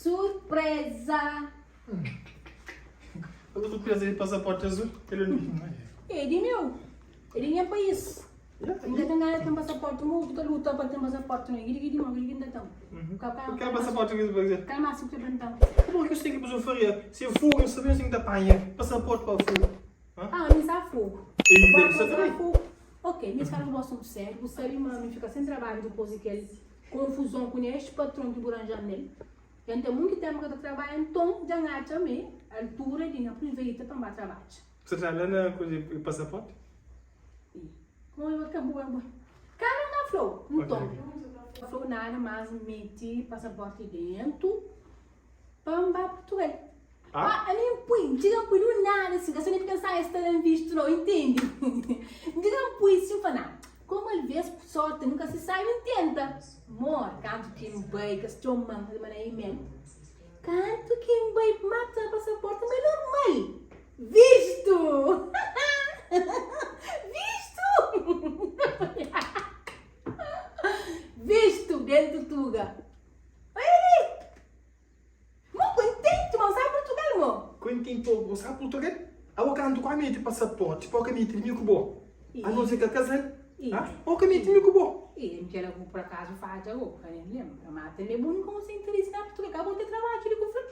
Surpreza! Abo surpresa di pasaporte azul? É di meu, é di nha país. N ka ten gana di ten pasaporte, mo ta luta pa ten pasaporte no. Gidi gidi mo, gidi gidi n ta ten. Ka pasaporte ki bu Kal mas ki bu ta pergunta-m? Pamodi ki bu ten ki bu faria? Si é fogu, N sabe si N ta panha pasaporte pa fogu. Ah, mi sa fogu. E sa também? Ok, mi fala ku bo asuntu sériu. Bu sabe ma mi fika sen trabadju dipôs di kel konfuzon ku nha ex-patron ki bu ranja-m nel. Dja N ten monti ténpu ka ta trabadja, nton dja N atxa ma é altura di N apruveita pa N ba trabadja. Sa tra la na kuza di pasaporti? I Oi, ka bu, bu. Kala N ka fla-u. Nton, N ka fla-u nada, mas N meti pasaporti dentu pa N ba Purtugal. Ah, ami N pui, N txiga N pui du nada si, N ka sta nem pensa es ta da-m vistu nau, intendi? N txiga N pui si, N fla, nah, komu alvês ku sorti nunka si sabi, N tenta. Amor, kantu ki N bai, kes txoma-m, es manda email, kantu ki N bai mata pasaporti, N bai normal, vistu! Vistu! Vistu dentu tuga. Oia li! Mo kontenti mo sa Portugal mo. Kontenti mo sa Portugal Abo kantu ku ami ti pasaporti pa ka miti mi ku bo Ano si ka kasal ha Pa ka miti mi ku bo. E N kela ku por akazu fadja go ka nen lembra ma tambe bu nunka un senti risi na Portugal ka bo te trabadju li ku fla.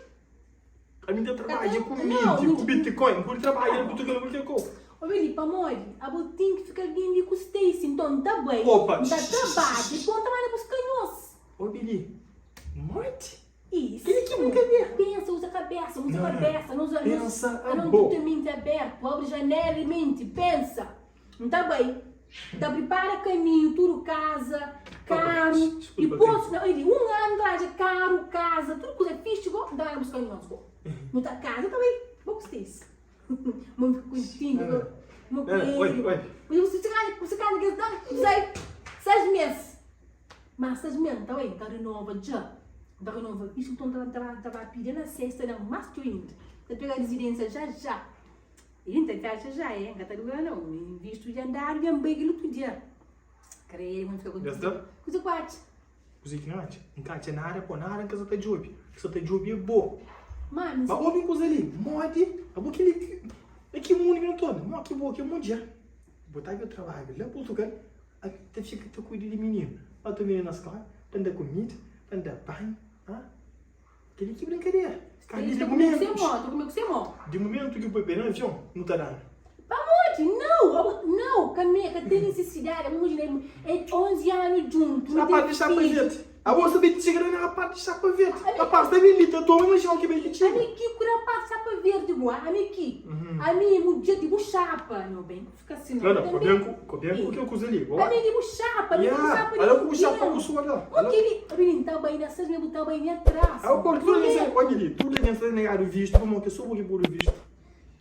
Ami ta trabadja ku miti ku bitcoin ku trabadja na Portugal ku ke ko. Obi li pamodi abo ten ki fika algen li ku Stacy nton N ta bai N ta trabadja dipos N ta manda buska nhos. Obi li modi Isso. Kel ki bu ka bê. Pensa, uza kabesa, uza kabesa, não uza, Pensa não, não abo. tudo mente aberto, abre janela e mente, pensa. N ta bai, N ta prepara caminho, tudo casa, carro, Desculpa, depois, não, ele, um ano traja carro, casa, tudo coisa fixe, go, N ta vai buscar nós, go. Não ta casa, ta bai, bo ku vocês. Mo fica contigo, mo Não, não, oi, oi. Você você você casa que seis, 6 meses. Ma 6 mes N ta bai, N ta renova dja. N ta renova isu nton N ta ba N ta ba pidi na sesta na mas txeu inda. N ta pega rezidensia já já. I N ta viaja já e N ka ta dura nau. N vistu dja andadu dja N bai kel otu dia. Krê ma N fika Dja sta? Kuze ku atxa? Kuze ki N atxa? N ka atxa nada po nada N ka sa ta djobe. N sa ta djobe é bo. Ma mi Ma obi un kuza li, modi abo kel li na ki mundu ki nu ta obi? Mo ki bo ki é mudjer, bo ta bai trabadju la Purtugal, Ami ta fika ta kuida di mininu, pa ta mininu na skola, pa N da kumida, pa N da banhu, ha? Kel-li ki brinkadera. Ka di mumentu, di mumentu ki bu poi pé na avion, nu ta dana. Pamodi? Nau, nau, ka me, ka ten nisisidadi. Abo imajina, é 11 anu djuntu, nu Rapaz ten di chapa fidju. verde. Abo sta ben txiga na rapaz di chapa verde. Rapaz sta ben li ta toma, imajina ki ben ki txiga. Ami ki ku rapaz di chapa verde bo, ami ki. Ami é mudjer di bu chapa, meu ben. Fika si Não, não, ben ku, ben ku kel kuza li. Ami di bu xapa, ami di bu xapa di Ala ku bu xapa ku sua la. O kili, ami ta bai na ses, mi bu ta bai nha tras. Ah, pô, tudo algen sa, olha li, tudo algen sta negadu visto, pamodi ke so bo ki podi visto.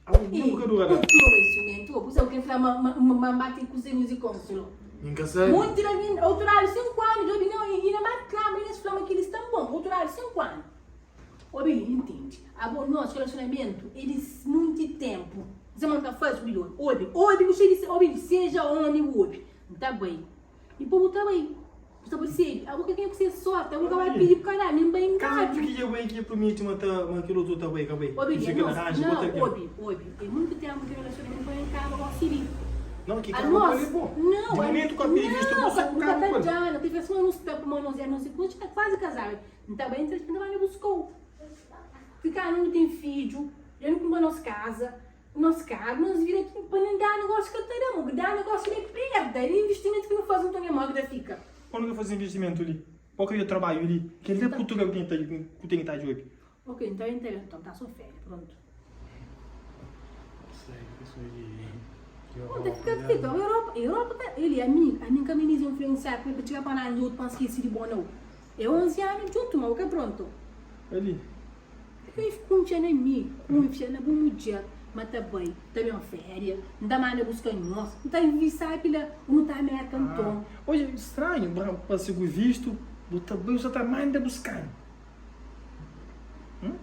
Ah, bu bu ka dura la. Florescimento, bu sabe ken fla ma ma ma ma ten kuza music consulo. Min ka sabe. Monti la min, outro lado 5 anos, obi não, e na ma clama, e nes fla ma kilis tão bom, outro lado 5 anos. Obi li, intende. Abo nos relacionamento é di munti tempo. Zé ma nta fazi ku li obi. Obi, obi bu xei di obi li, seja omi bu obi. Nta bai. I po bu ta bai. Bu ta percebi. Abo ka kenha ku se sorte, abo ka bai pidi bu ka da, mi nbai Kantu ngadu. ki dja bai ki prometi ma ta ma kel otu ta bai ka bai. Obi li, Fika na anos, ranja ku otu não, algen. obi, obi. É muito tempo ki relacionamento pa kaba gosi li. Não, ki kaba Anos, ku el é bo. não, Di momentu ka pidi vistu não, bo so ka, ku nu ka kaba ta ku el. djana, ta fla suma nu sta kuma nos é nos é quase casado. N ta bai, N ta bai buska-u. Fika nu ten fidju, dja nu kunpra nos kaza, nos karu, nos vida tudu pa nu da negósiu ka ta da, mo ki da negósiu li é perda, é investimentu ki nu faze nton é mo ki ta fika. Quando ki faze investimentu li? Qual ki é trabadju li? Kel li é Purtugal ki ku ten ki ta djobe. Ok, nton N ta ben, nton ta so féria, prontu. Nton ta fika, fika, Europa, Europa ta, eli ami, ami N ka minisa influensiadu pa txiga pa nada di otu pa N skese di bo nau. É 11 anu djuntu ma bu ka pronto. Ali. Ka kunfia na mi, kunfia na bu mudjer ma ta bai, ta ben féria, N ta manda buska nhos, N ta invisa pila, nu ta Merka nton. Oja, stranhu, pa se ku vistu, bu ta bai, bu sa ta manda buska-nu. Hum?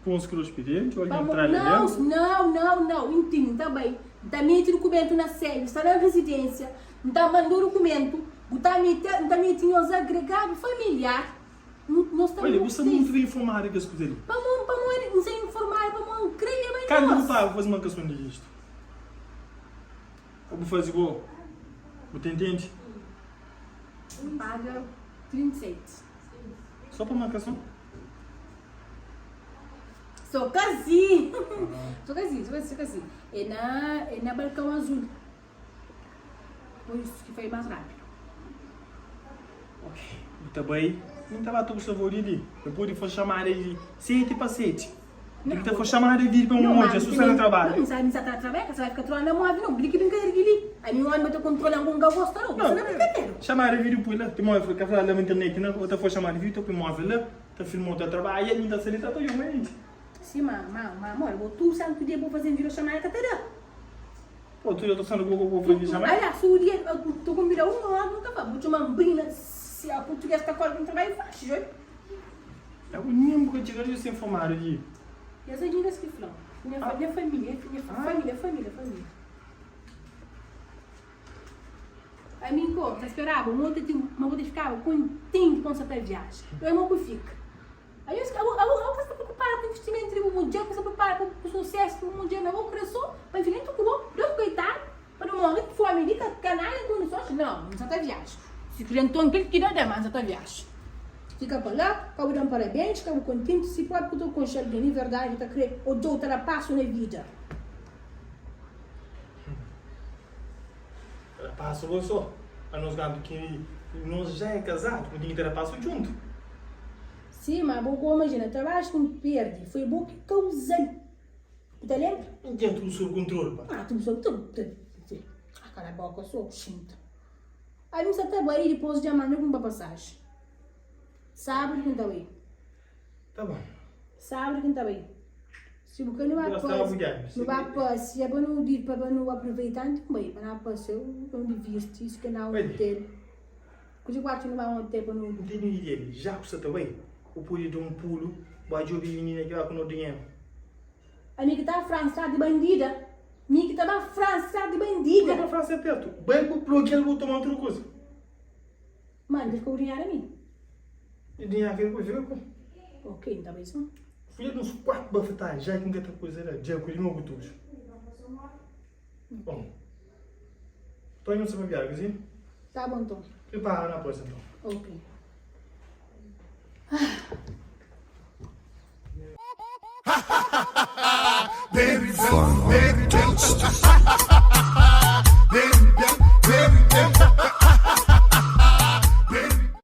Pons ki los pidi, algen tra la Não, não, não, não, intindi, N ta bai, N ta meti dukumentu na sede, sta na rezidensia, N ta manda-u dukumentu, bu ta mete, N ta mete nhos agregadu familiar, nu. nos ta Olha, bu sta mutu bem informadu di kes kuza li. Pamo, pamo N sta informadu pamo N kre leba nhos. Kantu bu paga pa faze markason di istu? Ô bu faze bo? Bu ta intende? N paga 37. Só pa markason? Só kazi. Só kazi, só kazi, só kazi. É na, é na Balcão Azul. Por isso ki foi mais rápido. Ok, bu ta bai, mi ta ba ta Gustavo di li. Eu pode fazer chamada de 7 pa 7. Tem que ta fazer chamada de vídeo pa um monte, se você não trabalha. Não, sabe, não trabalha, você vai ficar trolando a móvel, não. Brinca brincadeira aqui ali. Aí meu homem tá controlando com que gosta, não. Você não é brincadeira. Chamada de vídeo põe lá, tem móvel, quer falar lá na internet, não? Ou tá fazer chamada de vídeo, tá põe móvel lá, tá filmando, tá trabalha, e tá saindo, tá todo mundo. Sim, ma, ma, ma, amor, vou tu santo dia vou fazer vídeo chamada que tá dá. Pô, tu já tá sendo com o que chamar? Olha, se o dia tu convida uma hora, nunca vai. Vou chamar um brina, se a português está fora do trabalho, faz, joio. É o mesmo que eu te quero ser informado aqui. E as amigas que falam? Minha, ah. minha família, minha ah. família, família, família. A mim, como, tá esperava, um outro uma outra ficava contente com essa viagem. Eu não fico. Aí eu eu eu se prepara com investimento di bu mudjer, ku sa prepara ku sucesso di bu mudjer na bo kre so pa infinito ku bo, Deus koitadu, pa no morre di fomi di ka ka nada em condições, não, N sa ta viaja. Si kre nton kel ki da da, ma N sa ta viaja. Fika pa la, ka bu dan parabens, ka bu kontenti, si propi ku ta konxe algen di verdadi ki ta kre odjou ta da pasu na vida. Ta da pasu bo so, anos kantu ki nos ja é kazadu, nu ten ki ta da pasu djuntu. Sim, ma bo ko imajina, trabadju ki N perdi foi bo ki kauza-l. Bu ta lenbra? N ten tudu sob kontrolu, pa. Ah, tudu sob tudu. Ah, kala boka so, xinta. Ami N sa ta bai dipos dja manda kunpra pasaji. Sábadu ki N ta bai. Ta bon. Sábadu ki N ta bai. Si bu ka nu ba nu ba pasia pa nu pa nu aproveita antis N bai, pa nu ba pasia, pa nu divirti, si ka na un hotel. Kuji kuatu nu ba un hotel pa nu. N tene un ideia li, ja ku sa ta bai, bu pode da un pulu, ba djobe minina ki ba ku no dinheru. Ami ki ta França di bandida. Mi ki ta ba França di bandida. Bu ta ba França é pertu. Bai bu blokial bu toma utru kuza. Ma N ta fika ku dinheru ami. E dinheru ki bu fika ku. Ok, N ta bai son. Fui uns 4 bafetada ja ki N ka ta kuza la, dja ku di nobu tudu. Bom, Tonho sa papiadu, ki si? Tá bom, Tom. Pripara na próxima, então. Ok.